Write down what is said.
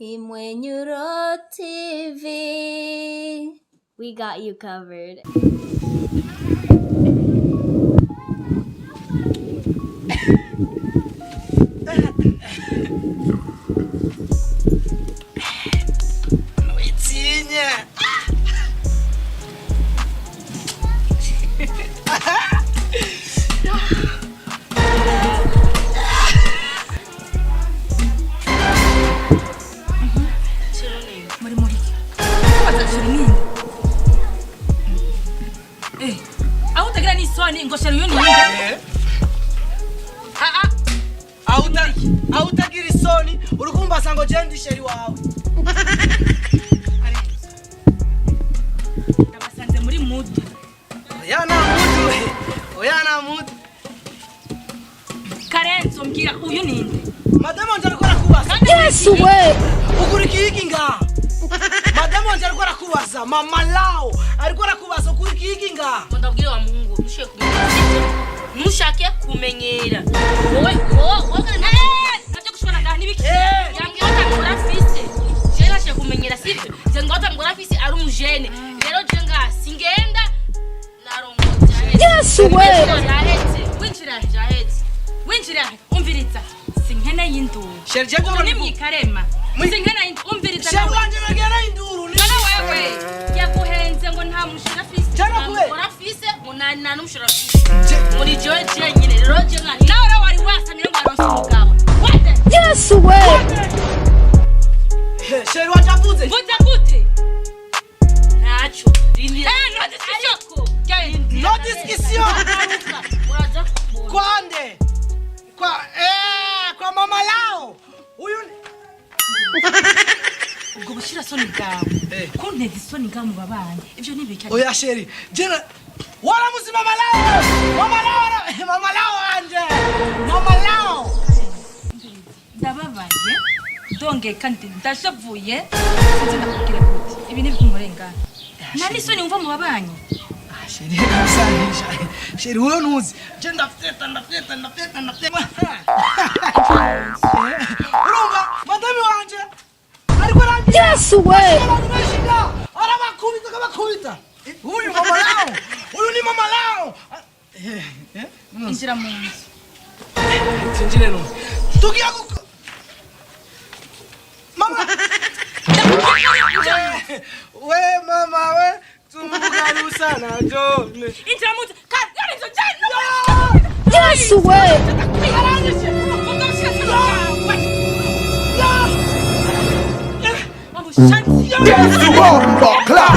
Imwenyuro TV. We got you covered. Witinye. Muri muri kubaza chéri ninde? Aho utagira n'isoni ngo chéri uyu ninde? Ah ah. Aho utagira isoni uri kumbaza ngo je ndi chéri wawe. Arenze. Ndabasanze muri mudu. Oya, nta mudu, oya, nta mudu. Karenzo, mbwira, uyu ninde? Madamu wanje ariko arakubaza. Yesu we! Ukurikiye iki ngaha? Madamu wanje ariko arakubaza, mama lao ariko arakubaza, ukurikiye iki ngaha? Ngo ndabwire wa muhungu, ntushake kumenyera, sibyo? Ntushake kumenyera wowe, wowe, wowe. Nabyo gushobora ngaha nibiki? Yambwiye ko atamugore afise. Jewe ntashake kumenyera, sibyo? Je ngo atamugore afise, ari umujene. Rero je ngaha singenda, narongoye. Yesu we! Vyaheze. Winjira. Vyaheze. Winjira, umviriza, sinkeneye induru. Chéri, je Ubu ni mwikarema. Sinkeneye induru, umviriza. Chéri Nawe wanje nagera induru ni none wewe yaguhenze ngo nta mushira afise. Jana kube. Ntamugore afise, ngo nta n'umushoro afise. Muri jewe jenyine rero, je ngaha Nawe rero wari wasamye ngo aronse umugabo. What the Yesu we! Chéri wanje avuze. Mvuze gute? Ntaco rindira. No discussion. Ariko Genda. No discussion. Uraza kubona. Kwande kwa mama lao uyu. Ubwo bushira soni bwawe kunteza isoni ngaha mu babanyi, ivyo nibiki? Oya chéri, jena waramuzi mama lao, mama lao, mama lao wanje, mama lao. Ndababaye, ndongeye kandi ndashavuye. Sinzi ndakubwira gute, ibi ni bikumurengana, nta n'isoni wumva mu babanyi. Ah, chéri, kabisa chéri, wewe nuzi je ndafyeta, ndafyeta, ndafyeta, ndafyeta. Urumva madame wanje ariko arangira. Yesu we! Abantu benshi nga arabakubita, akabakubita. Uyu mama lao, uyu ni mama lao. Injira mu nzu. Tinjire no tugiye guko mama we, mama we, tumugarusa na jone. Injira mu nzu kandi inzu jana. Yesu we! Ubwo bushira soni bwawe wamushatsi. Yes, bomba clap.